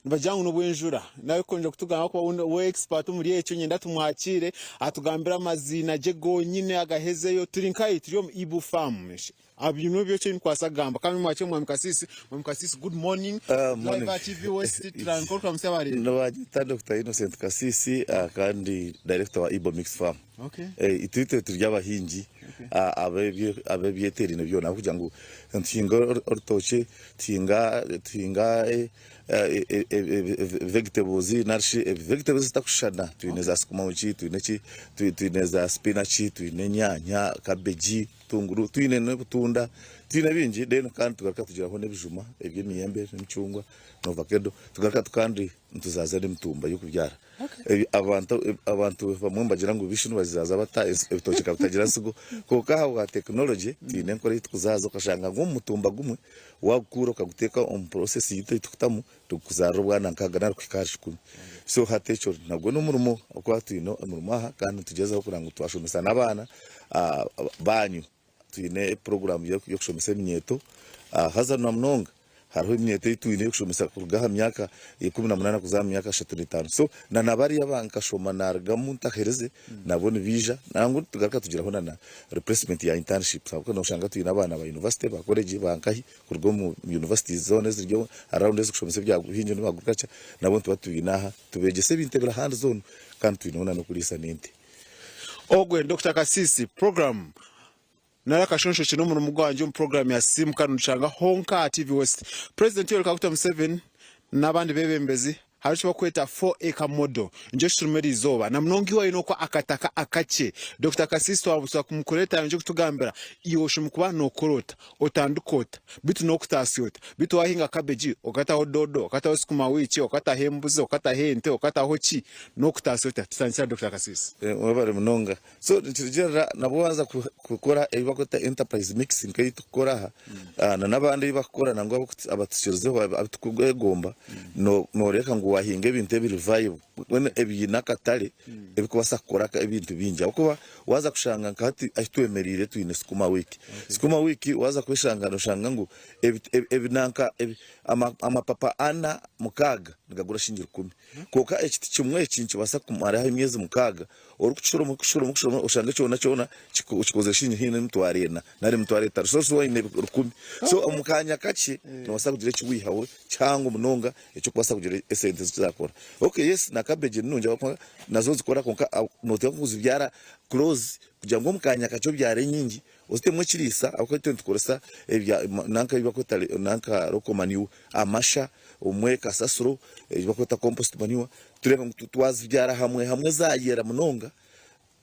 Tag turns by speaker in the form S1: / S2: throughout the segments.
S1: Nibagira ngu n'obw'enjura. Nawe kwongyera kutugamba ahakuba we expert omuri ekyo, niinyenda tumwakiire atugambire amaziina gye gonyine agahezeyo. Turi nkahi? Turi omu Ibu Farm. Abiine ebyo eki ndikubaasa kugamba. Kandi mwakire Mwami Kasiisi. Mwami Kasiisi good morning.
S2: Morning.
S1: Live aha TV West turandika orikuramutsya abareebi.
S2: Nibanyeta Dokita Innocent Kasiisi kandi Director wa Ibo Mixed Farm.
S1: Okay.
S2: Itwe itwe turi abahingi ab'ebyeteeraine byona ahabw'okugira ngu nituhinga orutookye, tuhinga tuhinga vegetables narishi vegetables ezitakushushana twine za sukuma wiki, twine ki, twine za spinach, twine enyaanya, cabbage, obutunguru, twine n'obutunda, twine bingi then kandi tugaruka tugiraho n'ebijuma eby'emiyembe n'emicungwa na ovakedo tugaruka kandi nituzaza n'emitumba y'okubyara. Abantu abantu bamwe nibagira ngu bishi nibazizaaza bata ebitookye ka bitagira nsigo kwonka ahabwa tekinologye twine enkora ei turikuzaaza okashanga ngu omu mutumba gumwe waagukuura okaguteeka omu process yaitu ei turikutamu nigukuzaarira obwana nkaaga nari kuhika ahari kikumi. So hati ekyo nagwo n'omurimo ahabw'okuba twine omurimo aha kandi nitugyezaho kureba ngu twashomesa n'abaana baanyu. Twine puroguraamu y'okushomesa eminyeeto haza na munonga hariho eminyeeto ei twine ey'okushomesa kuruga aha myaka 18 kuza aha myaka 35. So na na bariya aba nkashoma narugamu ntaherize nabo nibaija nangwa nitugaruka tugiraho na na replacement ya internships ahabw'okuba noshanga twine abaana ba university ba college ba nkahi kuruga omu universities zoona eziri around ezikushomesa ebya buhingi n'ebya agriculture nabo nituba tubaine aha tubeegyesa ebintu ebiri hands on kandi twineho na n'okuriisa n'ente.
S1: Ogwe Dokita Kasisi program nari akashonshoki n'omurimo gwangye omu program ya Simuka Nitushanga honka aha TV West. President Yoweri Kaguta Museveni n'abandi bebembezi hariho eki barikweta 4 acre model nikyo ekiturimu erizooba na munonga iwe oine okwo akataka akakye. Dokita Kasisi twabutsya kumukureeta yangye kutugambira iwe oshemereire kuba nokora ota, otandika ota, beitu n'okutaasya ota, beitu waahinga cabbage okataho doodo, okataho sukuma wiki, okataho embuzi, okataho ente, okataho ki, n'okutaasya ota? Tutandikire ahari Dokita Kasiisi.
S2: Webare munonga. So nikirugiirira nabwo waaza kukora ebi barikweta enterprise mix nk'ei turikukora aha na n'abandi ei barikukora nangwa abatukirizeho abu turikwegomba, nooreebeka ngu waahinga ebintu ebiri viable mbwenu ebiine akatare ebirikubaasa kukora ebintu bingi ahabw'okuba Waaza kushanga nka hati ahi twemereire twine sukuma wiki. Sukuma wiki waaza kweshanga noshanga ngu ebinanka amapapa ana mukaaga nigagura shilingi rukumi. Kwonka ekiti kimwe eki nikibaasa kumaraho emyezi mukaaga orikukisoroma orikukisoroma orikukisoroma oshange kyona kyona kikozire shilingi haihi n'emitwaro ena nari emitwaro etaano. So so oine rukumi. So omu kaanya kakye noobaasa kugira eki waihaho kihango munonga eky'okubaasa kugira esente ezi zakora. Okay yes na cabbage ni nungi ahabw'okuba nazo nizikora kwonka nooteekwa kuzibyara close kugira ngu omu kaanya kakye obyare nyingi ozitemu ekiriisa ahabw'okuba itwe nitukoresa ebya nanka ebi barikweta nanka local manure amasha obumwe kasasiro ebi barikweta compost manure tureeba ngu twazibyara hamwe hamwe zaayera munonga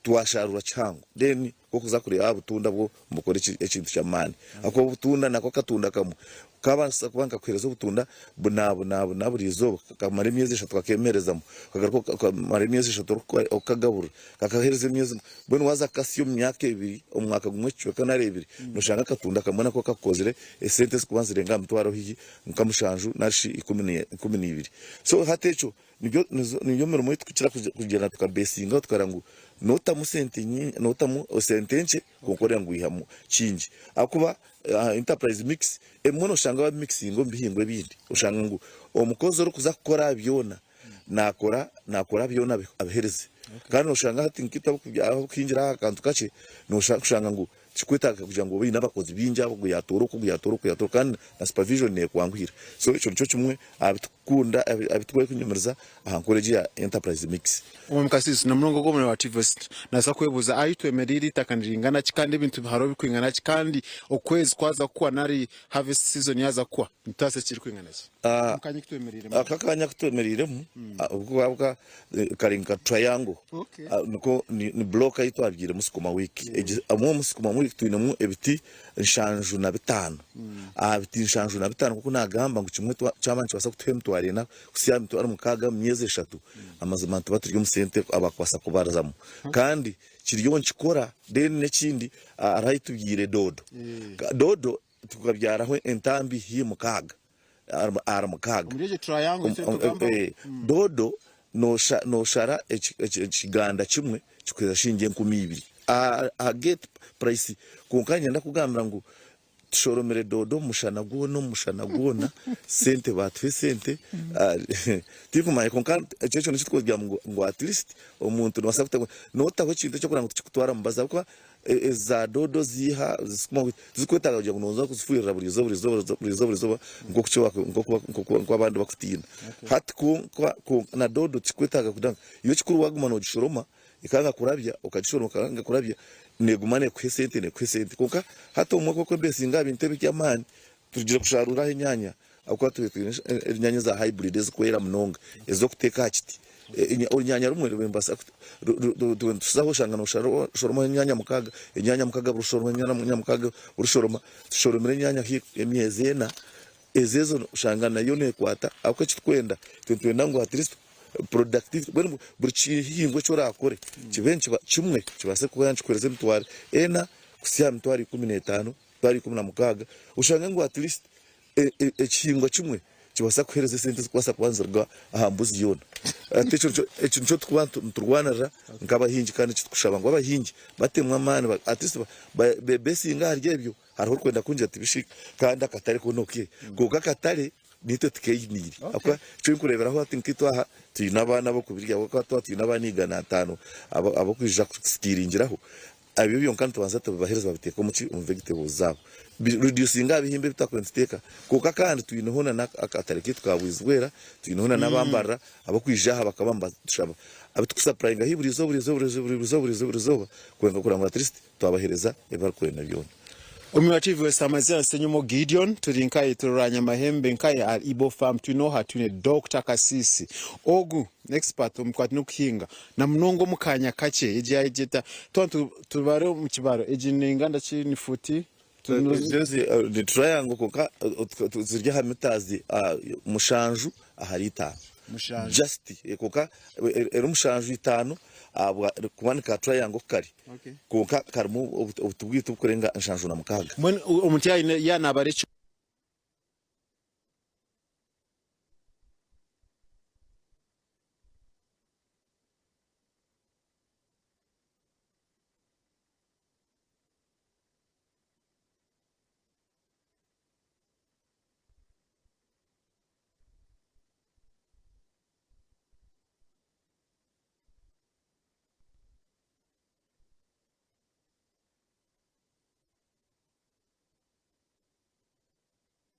S2: Twasharura kihango then kokuza kureeba aha butunda bwo nibukora ekintu ky'amaani ahakuba obutunda nako akatunda kamwe kabaasa kuba nikakuheereza obutunda buna buna buna buri izooba kakamara emyezi eshatu kakemerezamu kagaruka okamara emyezi eshatu orikukagaburira kakaheereza emyezi mbwenu waaza kukasya omu myaka ebiri omu mwaka gumwe ekicweka nari ebiri noshanga akatunda kamwe nako kakukozire esente ezirikuba nizirenga aha mitwaro haihi nka mushanju nari shi ikumi n'ibiri so hati ekyo Nibyo niyo mirimo ei turikukira kugyenda tukabeesingaho tukareba ngu nootamu sente nyingi nootamu sente nkye kwonka oreeba ngu waihamu kingi ahakuba enterprise mix ebimwe nooshanga babimikisinga omu bihingwa ebindi oshanga ngu omukozi orikuza kukora aha byona naakora naakora byona abiheereze kandi nooshanga hati nkaitwe ahabw'okuhingira aha kantu kakye nooshanga ngu Tikikwetaaga kugira ngu obe oine abakozi baingi abo ogu yaatoora oku, ogu yaatoora oku, yaatoora oku kandi na supervision neekwanguhira. So ekyo nikyo kimwe aha bitukukunda, aha biturikunyumiriza aha nkora egi eya enterprise mix.
S1: Omwami Kasiisi, na munonga ogwo omurimo wa TVET, naabaasa kwebuuza ahu twemereire eitaka niringana ki kandi ebintu hariho birikwingana ki kandi okwezi kwaza kuhwa nari harvest season yaaza kuhwa nitutaasa ekirikwingana ki omu kaanya aku twemereiremu?
S2: Aka akaanya aku twemereiremu ahabw'okuba kari nka triangle niko ni block ei twabyairemu sukuma wiki. Omwo omu sukuma wiki twinemu ebiti 75. Aha biti 75 nk'oku naagamba ngu kimwe kyaba nikibaasa kutuha emitwaro ena kuhitsya aha mitwaro mukaaga omu myezi eshatu, amazima nituba turi omu sente abakubaasa kubarizamu. Kandi kiriyo nikikora then n'ekindi hariho ahu tubyaire doodo. Doodo tukabyaraho entambi haihi mukaaga. Ahari mukaaga.
S1: Omuri egyo triangle ei turikugambaho.
S2: Doodo nooshara ekiganda kimwe kikuheereza shilingi 2000 aha gate price. Kwonka niinyenda kukugambira ngu. Tushoromire doodo omu mushana gwona omu mushana gwona sente baatuha esente tinkumanya kwonka ekyo ekyo nikyo turikugira ngu ngu at least omuntu noobaasa kuta nootaho ekintu eky'okureba ngu tikikutwara mubazi ahabw'okuba ezi za doodo ziiha tizikwetaaga kugira ngu nooza kuzifuhirira buri izooba buri izooba buri izooba buri izooba nk'oku ki nk'oku abandi bakutiina. Hati kwonka na doodo tikikwetaaga kugira ngu iwe ekikuru waaguma noogishoroma Ekanga kurabya, okagishoroma ekanga kurabya, neeguma neekuha esente, neekuha esente. Kwonka hati obumwe ku orikwebeesinga aha bintu ebi eby'amaani, turugire kusharuura aha enyaanya ahabw'okuba twine twine enyaanya eza hybrid ezirikwera munonga ez'okuteeka aha kiti. Orunyaanya rumwe nibaasa nituzaho oshanga nooshoromaho enyaanya mukaaga, enyaanya mukaaga buri shoroma enyaanya mukaaga buri shoroma. Tushoromire enyaanya haihi emyezi ena, ezo ezo oshanga nayo neekwata ahabw'okuba eki turikwenda, itwe nitwenda ngu at least productivity mbwenu buri kihingwa eki orakore kibe nikiba kimwe kibaase kuba nikikuhereza emitwaro ena kuhitsya aha mitwaro 15, emitwaro 16 oshange ngu at least ekihingwa kimwe kibaasa kukuhereza esente ezikubaasa kuba niziruga aha mbuzi yoona. Hati ekyo nikyo ekyo nikyo turikuba niturwanirira nk'abahingi kandi nikyo turikushaba ngu abahingi batemu amaani at least bebesinge ahari ebyo hariho orikwenda kungira ati bishi kandi akatare koona okay kwonka akatare Naitwe tukeeyiniire. Ahabw'okuba eki orikureeberaho hati nkaitwe aha twine abaana ab'okubirya ahabw'okuba twaba twine abaana 500 ab'okwija kusitiiringiraho, ebyo byonka nitubanza tubibaheereza babiteeka omu ki? Omu vegetables zaabo. Bi reducinga aha bihimba ebi twakubaire nituteeka. Kwonka kandi twineho na n'akatare kaitu ka Bwizibwera, twineho na n'abambarara ab'okwija aha bakaba nibatushaba abu turikusapurayinga haihi buri izooba, buri izooba, buri izooba, buri izooba, buri izooba kwonka kureba ngu at least twabaheereza ebi barikwenda byona.
S1: Omu TV West amazina Ssenyomo Gideon turi nkaye turora Nyamahembe nkaye ahari Ibo Farm twine oha twine Dokita Kasisi ogu expert omu bikwatine n'okuhinga na munonga omu kanya kakye egi yayegyeta twaba tubare omu kibaro egi nenganda ki ni futi
S2: Ezi ni triangle kwonka ziri aha mitazi mushanju ahari itaano just kwonka eri mushanju itaano ahabw'okuba ni ka triangle ku kari kwonka karimu obuti bwaitu oburikurenga 76.
S1: Mbwenu omuntu yaaba nabara ekiro.